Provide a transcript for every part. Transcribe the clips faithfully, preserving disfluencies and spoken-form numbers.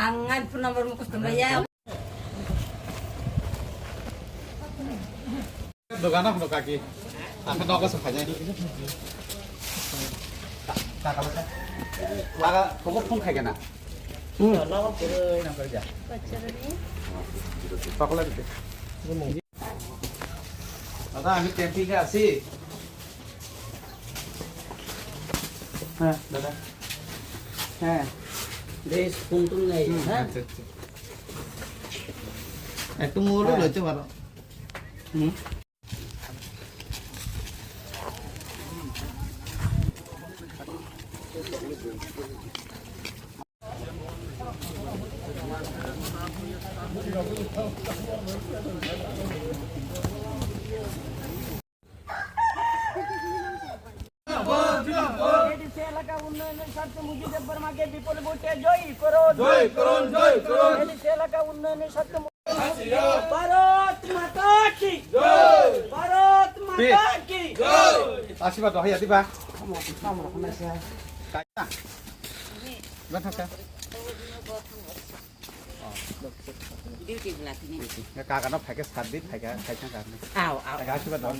Ang ngan phone number mo custom ya. Dogana hono kaki. Ang nogo se khainai. Kaka, kaka, kaka, phone khaikena. Hmm. Chocolate de. Dada, ami camping-e achi. Ha, dada. Ha. Dress kuntun nai, ha? Acha, acha. Ekdom olo loite paro. Hmm. ADC এলাকা উন্নয়নের স্বার্থে মুজিব দেববর্মাকে বিপুল ভোটে জয়ী করুন। জয় করুন, জয় করুন। এডিসি এলাকা উন্নয়নের স্বার্থে মু-, ভারত মাতা কি জয়। ভারত মাতা কি জয়। আশীর্বাদ হইয়া দিবা। Bathaka. Duty bwla tini. Kaka no phaikhe sat di, phaikha, phaikha kaka no. Aw, aw. Kaka asiba don.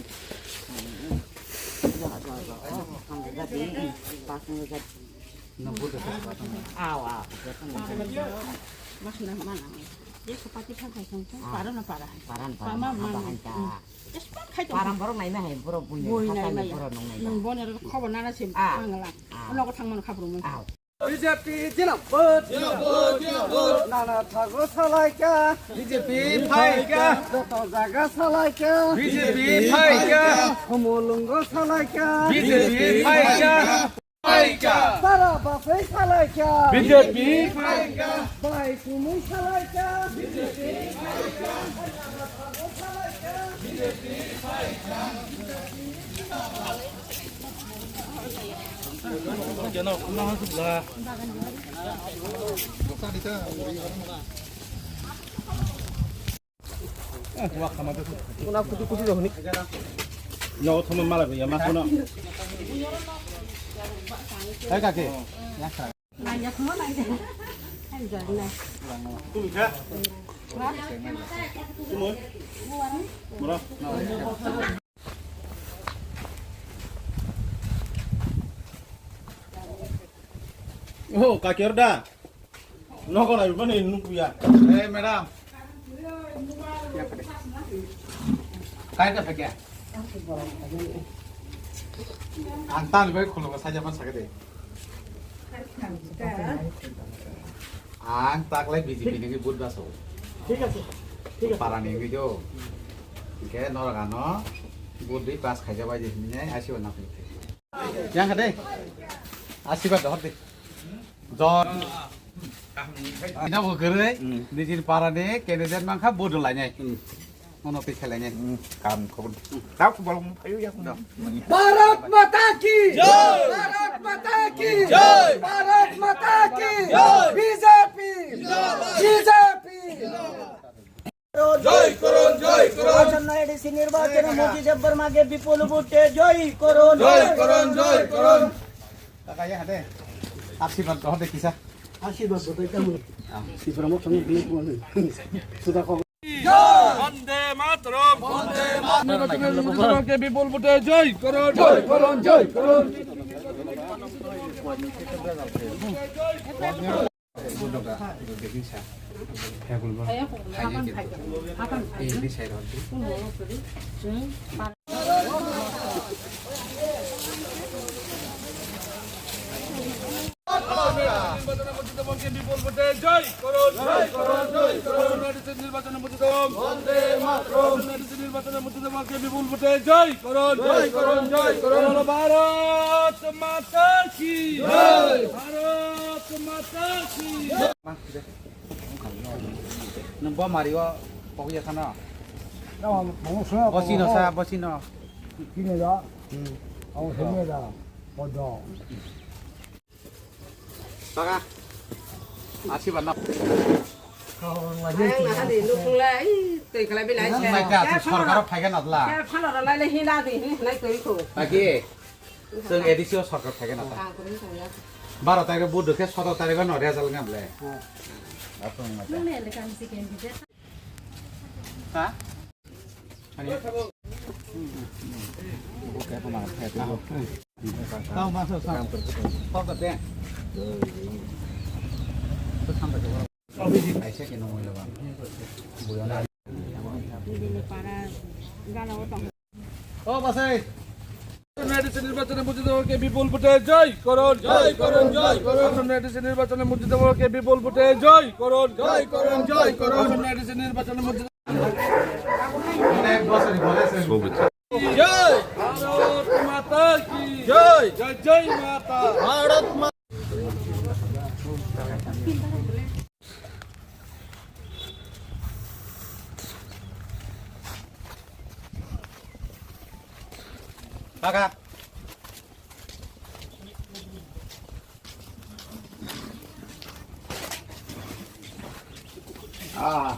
No, buddha sa. Aw, aw. Mas na mana. Ye sepati phaikha song. Para na para. Para na para. Pama mana. Param borok naina hai, borok bui nai, bui nai, borok nang nai. Nang boner khobor nana se mangla. Nogo thang mano khabrumwi. Aw. B J P jinabad. Jinabad, jinabad. Nana thago salaika. B J P phaika. Joto jaga salaika. B J P phaika. Humulungo salaika. B J P phaika. Phaika. Sara basai salaika. B J P phaika. Bai kumui salaika. B J P phaika. Kuna kuti kuti dah ni. Nogo thangma mala ya mas no. Hai kake. Oh, kakir da. Nogo na mane nukuya. Eh, madam. Kai ta pekya. Ang tan bai khulungo saja man sagade. Ang taklai B J P ni budda so. Thik ase. Thik ase. Parani video. Ke noragano buddi pass khaija bai de ni ai siwa na. Yang kade. Asirbad dor de. Jon. Ina bo gere. Nijin parani candidate mangkha budda lainai. Mono twi khelai nai. Kam khobor. Tao khobor mo phayo ya kuno. Bharat Mata ki jai! Bharat Mata ki jai! Bharat Mata ki jai! B J P! B J P! জয় করুন, জয় করুন। আসন্ন এডিসি নির্বাচনে মোদি দেববর্মাকে বিপুল ভোটে জয়ী করুন। জয় করুন, জয় করুন। Kaka ya hade. Asirbad do hade kisa. Asirbad do tai kamu. Sipra mo kamu bi ko. Sudah kok. বন্দে মাতরম। বন্দে মাতরম। বিপুল ভোটে জয় করুন। জয় করুন, জয় করুন। নির্বাচনে মজিদ দেবকে বিপুল ভোটে জয় করুন, জয় করুন, জয় করুন। নির্বাচনে মজিদ দেব। বন্দে মাতরম। নির্বাচনে মজিদ দেবকে বিপুল ভোটে জয় করুন, জয় করুন, জয় করুন। ভারত মাতা কি জয়। ভারত মাতা কি জয়। Nwng bo mari o pokya khana? Bosino sa, bosino. Sini da. Hmm. Ang sini da. Podo. Baka. Asi bana. Ai, ma hadi, nukung lai, tei kalai bilai. Nang sa. Mai ka, sorkar phai ka nadla. Kaya phano ralai le hina di, hinai tei ko. Baki. Chwng A D C o sarkar phaikhe na ta. Baro tarikh buduk khe sotor tarikh no result wngya bwle. Ha? ও বাসাই। এডিসি নির্বাচনে মুজিব দেবরকে বিপুল ভোটে জয় করুন, জয় করুন, জয় করুন। এডিসি নির্বাচনে মুজিব দেবরকে বিপুল ভোটে জয় করুন, জয় করুন, জয় করুন। এডিসি নির্বাচনে মুজিব অনেক বছরই বলেছেন। জয় ভারত মাতা কি জয়, জয় জয় মাতা ভারত মা- Kaka. Ah.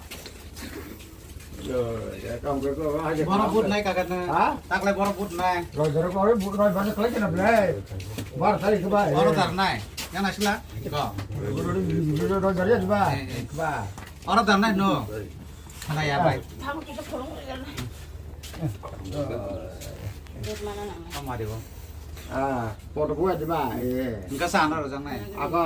Yo, ya, kamu ke kau aja. Borok vote nai kaka na. Ha? Taklai borok vote nai. Roi, roi, roi, roi, roi, bana kelai kena belai. Bar tari ke bai. Borok dar nai. Yang nai sila. Ko. Roi, roi, roi, roi, roi, ba. Eh, eh. Ba. Borok dar nai no. Sana ya bai. Kamu di bo. Ah, foto buat di ba. Eh. Engka sana rojang nai. Apa?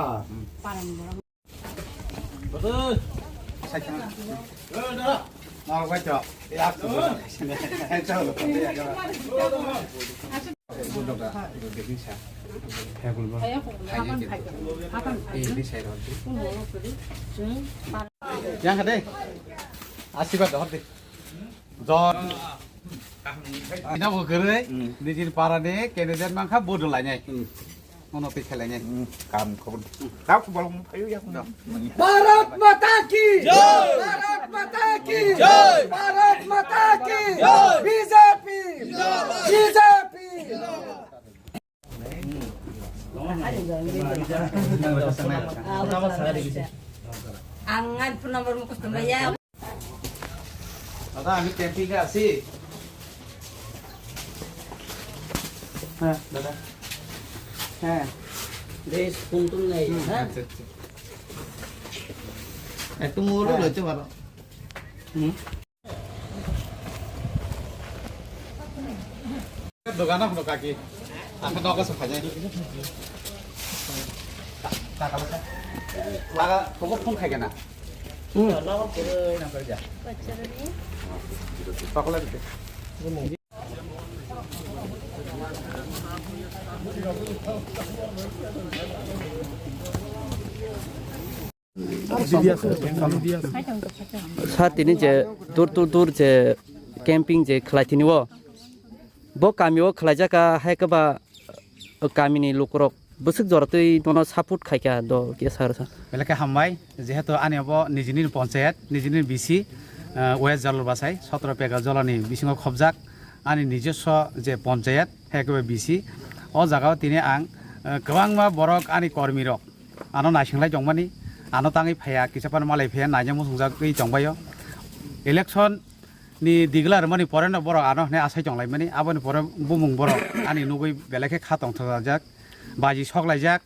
Yang kade, asibad dor di. Jon. Ina bo kwrwi, nijini para ni candidate mankha vote lainai. Mono twi khelai nai. Hmm, kam khobor. Kau khobor mo phayu ya. Bharat Mata ki jai! Bharat Mata ki jai! Bharat Mata ki jai! B J P! B J P! Ang ngan phone number mo customer ya. দাদা, আমি ক্যাম্পিং এ আছি। হ্যাঁ, দাদা। হ্যাঁ। বেশ, কুন্তুল নেই, হুম, হ্যাঁ? আচ্ছা, আচ্ছা। একটু মোবাইল হ্যাঁ। লইতে পারো। হুম। দোকান হলো কাকি। আমি নগদ খাই যাই। টাকা পয়সা। টাকা, খবর ফোন খাই কেনা? হুম। সকলে দিতে। Sir, tini je dur dur dur je camping je khlai tini o, bo kami o khlaijak a, hai khe ba, o kami ni lukurok bwswk jora twi bono support khai kha dol khe sir. Belai khe hambai, jehetu ani obo nijini ponchayat, nijini B C, eh, West Jalur Basai, sotro pega jolani bisingo khobjak, ani nijoswo je ponchayat, hai khe ba B C, o jaga o tini ang, eh, kwbangma borok ani kormi rok, ano naisinglai tongmani, ano tangwi phaiya, kisa phano malai phaiya, naijak muchungjagwi tongbaio. Election ni digla rwmani pore no borok ano hwnwi asai tonglaimani, aboni pore bumung borok ani nugwi belai khe kha tongthokjak, baji soklaijak,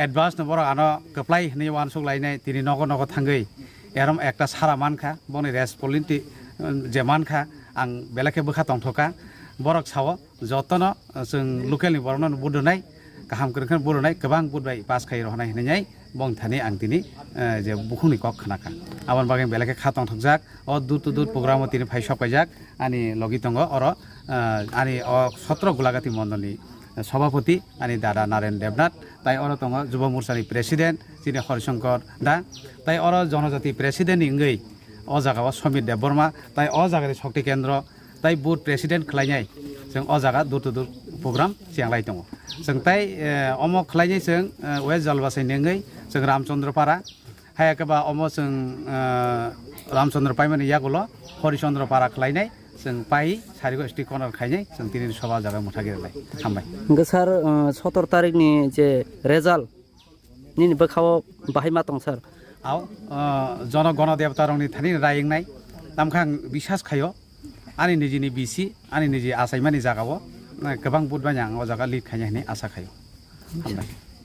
advance no borok ano kwplai hwnwi uansuk lainai, tini nogo nogo thangwi erom ekta sara mankha, boni responsibility, um, je mankha, ang belai khe bwkha tongthokha, borok sao. Jotono, uh, chwng local ni borokno budonai, kaham kwrwngkhe budonai, kwbang budbai pass khai rohonai hinwi bongthani ang tini, uh, je bukhukni kok khnakha. Aboni bagwi belai khe kha tongthokjak, o door to door program o tini phai sok paijak, ani logi tongo oro, uh, ani o sotro Gulagati mondolni, uh, sobhapoti, ani dada Naren Debnath, tai oro tongo Jubo Morchani president, chini Horishankar da, tai oro jonojati president ni wngwi o jaga o Somir Debbarma, tai o jagani shokti kendro, tai board president khlainai, chwng o jaga door to door program chenglai tongo. Chwng tai, eh, omo khlainai chwng, eh, West Jalbasai ni wngwi chwng Ramchandra Para, hai khe ba omo chwng, eh, Ramchandra Paimani yagulo Horichandra Para khlainai, chwng pai sarigo street corner khainai, chwng tini soba jaga mwthagwi rwnai. Hambai. Hwnkhe sir, eh, sotor tarik ni je result, nini bwkhao bahai ma tong sir? Ao, ah, jono gono debota rokni thani rai wngnai. Tamkhe ang bisas khaio, ani nijini B C, ani niji achaimani jagao, eh, kwbang vote bai ang o jaga lead khainai hinwi asa khaio. Hambai.